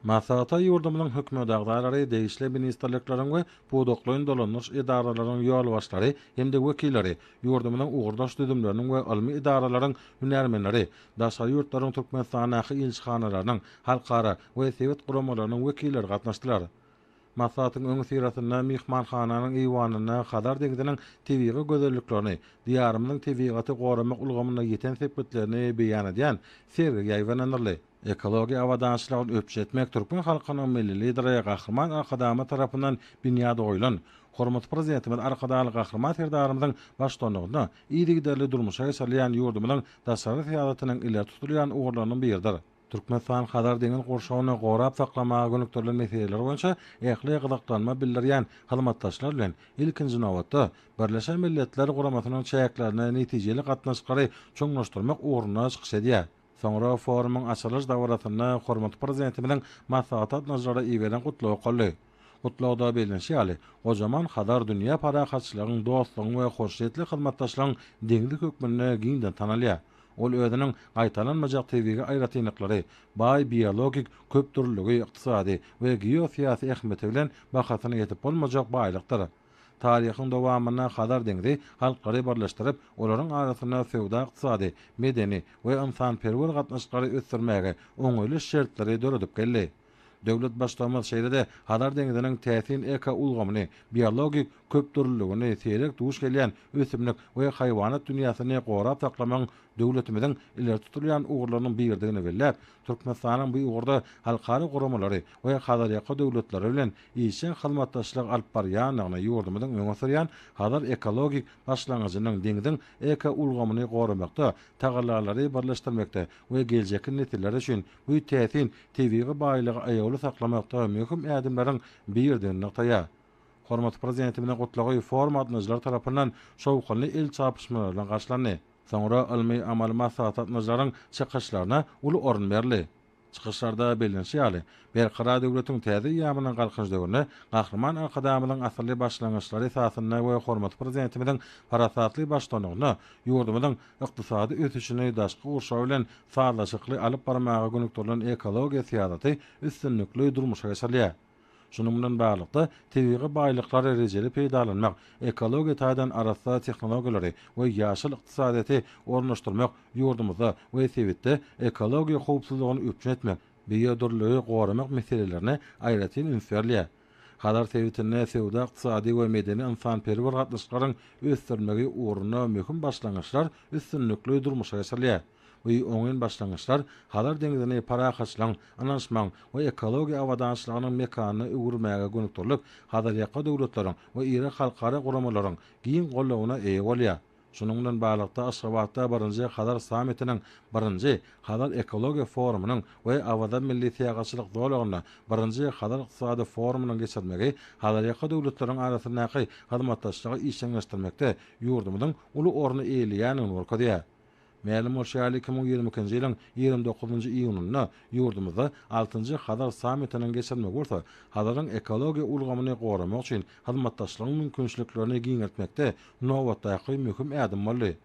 Maslahata ýurdumyzyň Hökümet agzalary, degişli ministrlikleriň we pudaklaýyn dolandyryş edaralarynyň ýolbaşçylary hem-de wekilleri, ýurdumyzyň ugurdaş düzümleriniň we ylmy edaralaryň hünärmenleri, daşary ýurtlaryň Türkmenistandaky ilçihanalarynyň, halkara we sebit guramalarynyň wekilleri gatnaşdylar. Maslahatyň öňüsyrasynda myhmanhananyň eýwanynda Hazar deňziniň tebigy gözelliklerini, Diýarymyzyň tebigaty goramak ulgamynda ýeten sepgitlerini beýan edýän sergi ýaýbaňlandyryldy. Ekologiýa abadançylygyny üpjün etmek türkmen halkynyň Milli Lideri Gahryman Arkadagymyz tarapyndan binýady goýlan, hormatly Prezidentimiz Arkadagly Gahryman Serdarymyzyň baştutanlygynda yzygiderli durmuşa geçirilýän ýurdumyzyň daşary syýasatynyň ileri tutulýan ugurlarynyň biridir. Türkmenistan Hazar deňiz gurşawyny gorap saklamaga gönükdirilen meseleler boýunça ähli gyzyklanma bildirýän hyzmatdaşlar bilen, ilkinji nobatda, Birleşen Milletler Guramasynyň çäklerinde netijeli gatnaşyklary çuňlaşdyrmak ugrunda çykyş edýär. Soňra forumyň açylyş dabarasynda hormatly Prezidentimiziň maslahata gatnaşyjylara iberen Gutlagy okaldy. Gutlagda bellenişi ýaly, gojaman Hazar dünýä parahatçylygyň, dostlugyň we hoşniýetli hyzmatdaşlygyň deňzi hökmünde giňden tanalýar. Ol özüniň gaýtalanmajak tebigy aýratynlyklary, baý biologik köpdürlüligi, ykdysady we geosyýasy ähmiýeti bilen bahasyna ýetip bolmajak baýlykdyr. Taryhyň dowamynda Hazar deňzi halklary birleşdirip, olaryň arasynda söwda-ykdysady, medeni we ynsanperwer gatnaşyklary ösdürmäge oňaýly şertleri döredip geldi. Döwlet Baştutanymyz şeýle-de Hazar deňziniň täsin ekoulgamyny, biologik köpdürlüligini, seýrek duş gelýän ösümlik we haýwanat dünýäsini gorap saklamagyň döwletimiziň ileri tutulýan ugurlarynyň biridigini belläp, Türkmenistanyň bu ugurda halkara guramalary we Hazarýaka döwletleri bilen işjeň hyzmatdaşlyk alyp barýandygyny, ýurdumyzyň öňe sürýän Hazar ekologik başlangyjynyň deňziň ekoulgamyny goramakda, tagallalary birleşdirmekde we geljekki nesiller üçin bu täsin tebigy baýlygy aýawly saklamakda möhüm ädimleriň biridigini nygtaýar. Hormatly Prezidentimiziň Gutlagy forum gatnaşyjylary tarapyndan şowhunly el çarpyşmalar bilen garşylandy. Soňra ylmy-amaly maslahata gatnaşyjylaryň çykyşlaryna uly orun berildi. Çykyşlarda bellenişi ýaly, Berkarar döwletiň täze eýýamynyň Galkynyş döwründe Gahryman Arkadagymyzyň asylly başlangyçlary esasynda we hormatly Prezidentimiziň parasatly baştutanlygynda ýurdumyzyň ykdysady ösüşini daşky gurşaw bilen sazlaşykly alyp barmaga gönükdirilen ekologiýa syýasaty üstünlikli durmuşa geçirilýär. Şunuň bilen baglylykda, tebigy baýlyklary rejeli peýdalanmak, ekologiýa taýdan arassa tehnologiýalary we ýaşyl ykdysadyýeti ornaşdyrmak ýurdumyzda we sebitde ekologiýa howpsuzlygyny üpjün etmek, biodürlüligi goramak meselelerine aýratyn üns berilýär. Hazar sebitinde söwda-ykdysady we medeni-ynsanperwer gatnaşyklaryň ösdürilmegi ugrunda möhüm başlangyçlar üstünlikli durmuşa geçirilýär. Bu oňyn başlangyçlar Hazar deňzini parahatçylygyň, ynanyşmagyň we ekologiýa abadançylygynyň mekanyna öwürmäge gönükdirilip, Hazarýaka döwletleriň we iri halkara guramalaryň giň goldawyna eýe bolýar. Şunuň bilen baglylykda, Aşgabatda birinji Hazar sammitiniň, birinji Hazar ekologiýa forumynyň we Awaza milli syýahatçylyk zolagynda birinji Hazar ykdysady forumynyň geçirilmegi Hazarýaka döwletleriň arasyndaky hyzmatdaşlygy işjeňleşdirmekde ýurdumyzyň uly orny eýeleýändigini görkezýär. Mälim bolşy ýaly, 2022-nji ýylyň 29-njy iýunynda ýurdumyzda altynjy Hazar sammitiniň geçirilmegi bolsa Hazaryň ekologiýa ulgamyny goramak üçin hyzmatdaşlygyň mümkinçiliklerini giňeltmekde nobatdaky möhüm ädim boldy.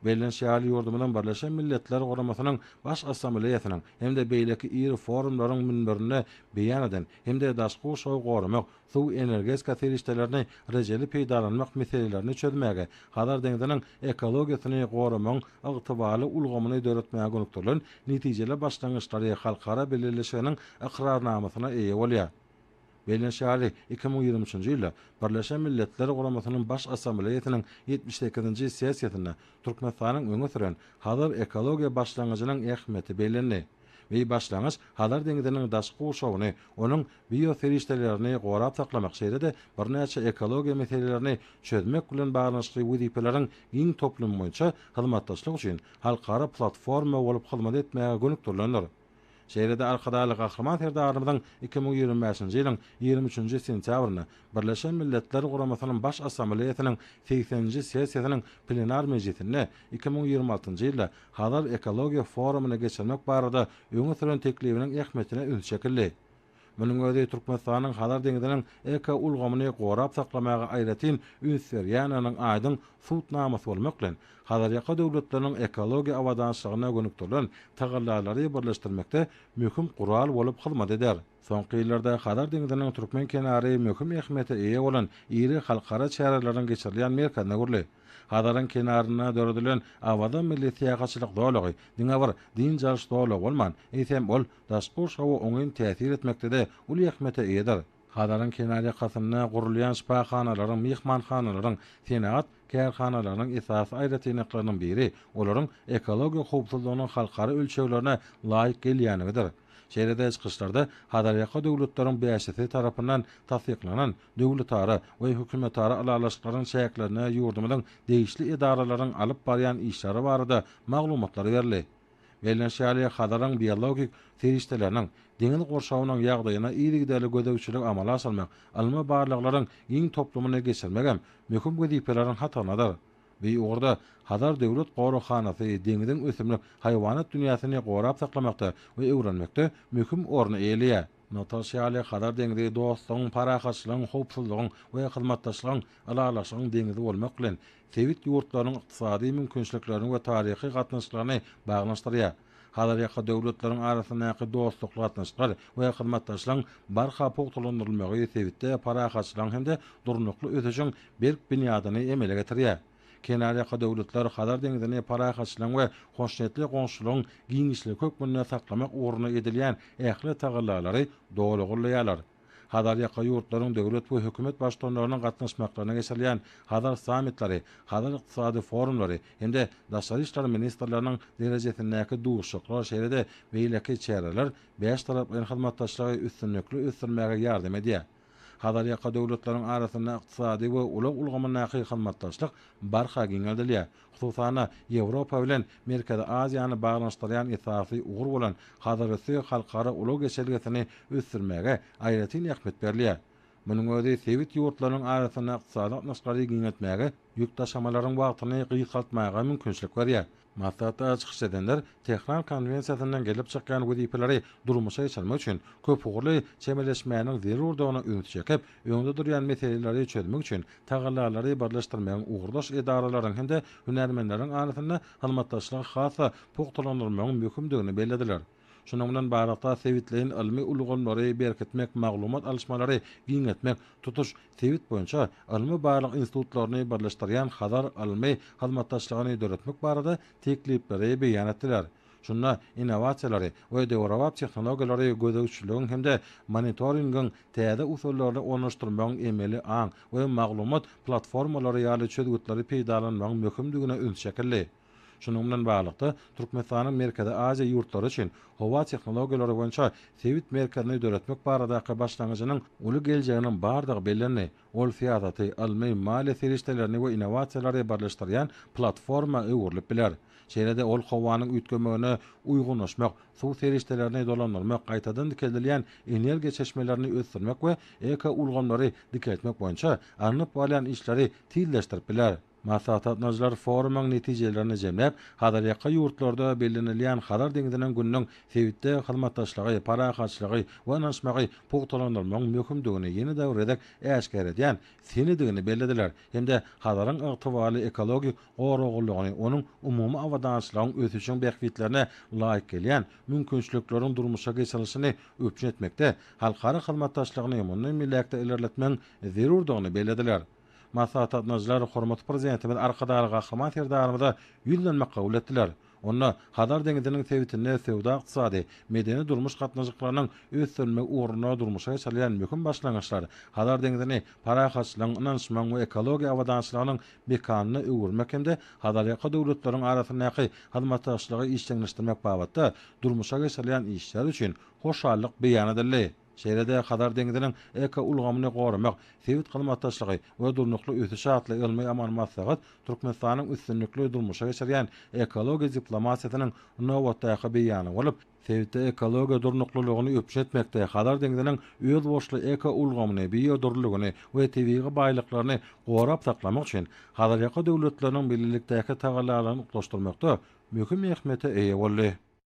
Bellenişi ýaly, ýurdumyzyň Birleşen Milletler Guramasynyň Baş Assambleýasynyň hem-de beýleki iri forumlaryň münberinde beýan eden hem-de daşky gurşawy goramak, suw-energetika serişdelerini rejeli peýdalanmak meselelerini çözmäge, Hazar deňziniň ekologiýasyny goramagyň ygtybarly ulgamyny döretmäge gönükdirilen netijeli başlangyçlary halkara bileleşiginiň ykrarnamasyna eýe bolýar. Bellenişi ýaly, 2023-nji ýylda Birleşen Milletler Guramasynyň Baş Assambleýasynyň 78-nji sessiýasynda Türkmenistanyň öňe süren Hazar ekologiýa başlangyjynyň ähmiýeti bellendi. Bu başlangyç Hazar deňziniň daşky gurşawyny, onuň bioserişdelerini gorap saklamak, şeýle-de birnäçe ekologiýa meselelerini çözmek bilen baglanyşykly wezipeleriň giň toplumy boýunça hyzmatdaşlyk üçin halkara platforma bolup hyzmat etmäge gönükdirilendir. Şeýle-de Arkadagly Gahryman Serdarymyzyň 2025-nji ýylyň 23-nji sentýabrynda Birleşen Milletler Guramasynyň Baş Assambleýasynyň segseninji sessiýasynyň plenar mejlisinde 2026-njy ýylda Hazar ekologiýa forumyny geçirmek barada öňe süren teklibiniň ähmiýetine üns çekildi. Munuň özi Türkmenistanyň Hazar deňziniň ekoulgamyny gorap saklamaga aýratyn üns berýändiginiň aýdyň subutnamasy bolmak bilen, Hazarýaka döwletleriniň ekologiýa abadançylygyna gönükdirilen tagallalary birleşdirmekde möhüm gural bolup hyzmat eder. Soňky ýyllarda Hazar deňziniň türkmen kenary möhüm ähmiýete eýe bolan iri halkara çäreleriň geçirilýän merkezine öwrüldi. Hazaryň kenarynda döredilen Awaza milli syýahatçylyk zolagy diňe bir dynç alyş zolagy bolman, eýsem, ol daşky gurşawa oňyn täsir etmekde-de uly ähmiýete eýedir. Hazaryň kenarýakasynda gurulýan şypahanalaryň, myhmanhanalaryň, senagat kärhanalarynyň esasy aýratynlyklarynyň biri olaryň ekologiýa howpsuzlygynyň halkara ölçeglerine laýyk gelýänligidir. Şeýle-de çykyşlarda Hazarýaka döwletleriň bäşisi tarapyndan tassyklanan döwletara we hökümetara ylalaşyklaryň çäklerinde ýurdumyzyň degişli edaralaryň alyp barýan işleri barada maglumatlar berildi. Bellenişi ýaly, Hazaryň biologik serişdeleriniň, deňiz gurşawynyň ýagdaýyna yzygiderli gözegçilik amala aşyrmak, ylmy barlaglaryň giň toplumyny geçirmek hem möhüm wezipeleriň hataryndadyr. Bu ugurda Hazar döwlet goraghanasy deňziň ösümlik, haýwanat dünýäsini gorap saklamakda we öwrenmekde möhüm orny eýeleýär. Nygtalyşy ýaly, Hazar deňzi dostlugyň, parahatçylygyň, howpsuzlygyň we hyzmatdaşlygyň, ylalaşygyň deňzi bolmak bilen, sebit ýurtlarynyň ykdysady mümkinçiliklerini we taryhy gatnaşyklaryny baglanyşdyrýar. Hazarýaka döwletleriň arasyndaky dostlukly gatnaşyklar we hyzmatdaşlygyň barha pugtalandyrylmagy sebitde parahatçylygyň hem-de durnukly ösüşiň berk binýadyny emele getirýär. Kenarýaka döwletler Hazar deňzini parahatçylygyň we hoşniýetli goňşulygyň giňişligi hökmünde saklamak ugrunda edilýän ähli tagallalary doly goldaýarlar. Hazarýaka ýurtlaryň döwlet we hökümet baştutanlarynyň gatnaşmaklaryna geçirilýän Hazar sammitleri, Hazar ykdysady forumlary hem-de daşary işler ministrleriniň derejesindäki duşuşyklar şeýle-de beýleki çäreler bäştaraplaýyn hyzmatdaşlygy üstünlikli ösdürmäge ýardam edýär. Hazarýaka döwletleriň arasynda ykdysady we ulag ulgamyndaky hyzmatdaşlyk barha giňeldilýär. Hususan-da, Ýewropa bilen Merkezi Aziýany baglanyşdyrýan esasy ugur bolan Hazarüsti halkara ulag geçelgesini ösdürmäge aýratyn ähmiýet berilýär. Munuň özi sebit ýurtlarynyň arasynda ykdysady gatnaşyklary giňeltmäge, ýük daşamalaryň wagtyny gysgaltmaga mümkinçilik berýär. Maslahatda çykyş edenler Tehran konwensiýasyndan gelip çykýan wezipeleri durmuşa geçirmek üçin köpugurly çemeleşmäniň zerurdygyna ünsi çekip, öňde durýan meseleleri çözmek üçin tagallalary birleşdirmegiň ugurdaş edaralaryň hem-de hünärmenleriň arasynda hyzmatdaşlygy has-da pugtalandyrmagyň möhümdigini bellediler. Şunuň bilen baglylykda, sebitleýin ylmy ulgamlary berkitmek, maglumat alyşmalary giňeltmek, tutuş sebit boýunça ylmy-barlag institutlaryny birleşdirýän Hazar ylmy hyzmatdaşlygyny döretmek barada teklipleri beýan etdiler. Şunda innowasiýalary we döwrebap tehnologiýalary gözegçiligiň hem-de monitoringiň täze usullaryny ornaşdyrmagyň emeli aň we maglumat platformalary ýaly çözgütleri peýdalanmagyň möhümdigine üns çekildi. Şunuň bilen baglylykda, Türkmenistanyň Merkezi Aziýa ýurtlary üçin howa tehnologiýalary boýunça sebit merkezini döretmek baradaky başlangyjynyň uly geljeginiň bardygy bellendi. Ol syýasaty, ylmy, maliýe serişdelerini we innowasiýalary birleşdirýän platforma öwrülip biler. Şeýle-de ol howanyň üýtgemegine uýgunlaşmak, suw serişdelerini dolandyrmak, gaýtadan dikeldilýän energiýa çeşmelerini ösdürmek we ekoulgamlary dikeltmek boýunça alnyp barylýan işleri tizleşdirip biler. Maslahata gatnaşyjylar forumyň netijelerini jemläp, Hazarýaka ýurtlarda bellenilýän Hazar deňziniň gününiň sebitde hyzmatdaşlygy, parahatçylygy we ynanyşmagy pugtalandyrmagyň möhümdigini ýene-de bir gezek äşgär edýän senedigini bellediler hem-de Hazaryň ygtybarly ekologik goraglylygyny, onuň umumy abadançylygyň, ösüşiň bähbitlerine laýyk gelýän mümkinçilikleriň durmuşa geçirilişini üpjün etmekde halkara hyzmatdaşlygyny mundan beýläk-de ilerletmegiň zerurdygyny bellediler. Maslahata gatnaşyjylar hormatly Prezidentimiz Arkadagly Gahryman Serdarymyza ýüzlenme kabul etdiler. Onda Hazar deňziniň sebitinde söwda-ykdysady, medeni-durmuş gatnaşyklarynyň ösdürilmegi ugrunda durmuşa geçirilýän möhüm başlangyçlar, Hazar deňzini parahatçylygyň, ynanyşmagyň we ekologiýa abadançylygynyň mekanyna öwürmek hem-de Hazarýaka döwletleriň arasyndaky hyzmatdaşlygy işjeňleşdirmek babatda durmuşa geçirilýän işler üçin hoşallyk beýan edildi. Şeýle-de Hazar deňziniň ekoulgamyny goramak, sebit hyzmatdaşlygy we durnukly ösüş atly ylmy-amaly maslahat Türkmenistanyň üstünlikli durmuşa geçirýän ekologiýa diplomatiýasynyň nobatdaky beýany bolup, sebitde ekologiýa durnuklylygyny üpjün etmekde, Hazar deňziniň özboluşly ekoulgamyny, biodürlüligini we tebigy baýlyklaryny gorap saklamak üçin Hazarýaka döwletleriniň bilelikdäki tagallalaryny utgaşdyrmakda möhüm ähmiýete eýe boldy.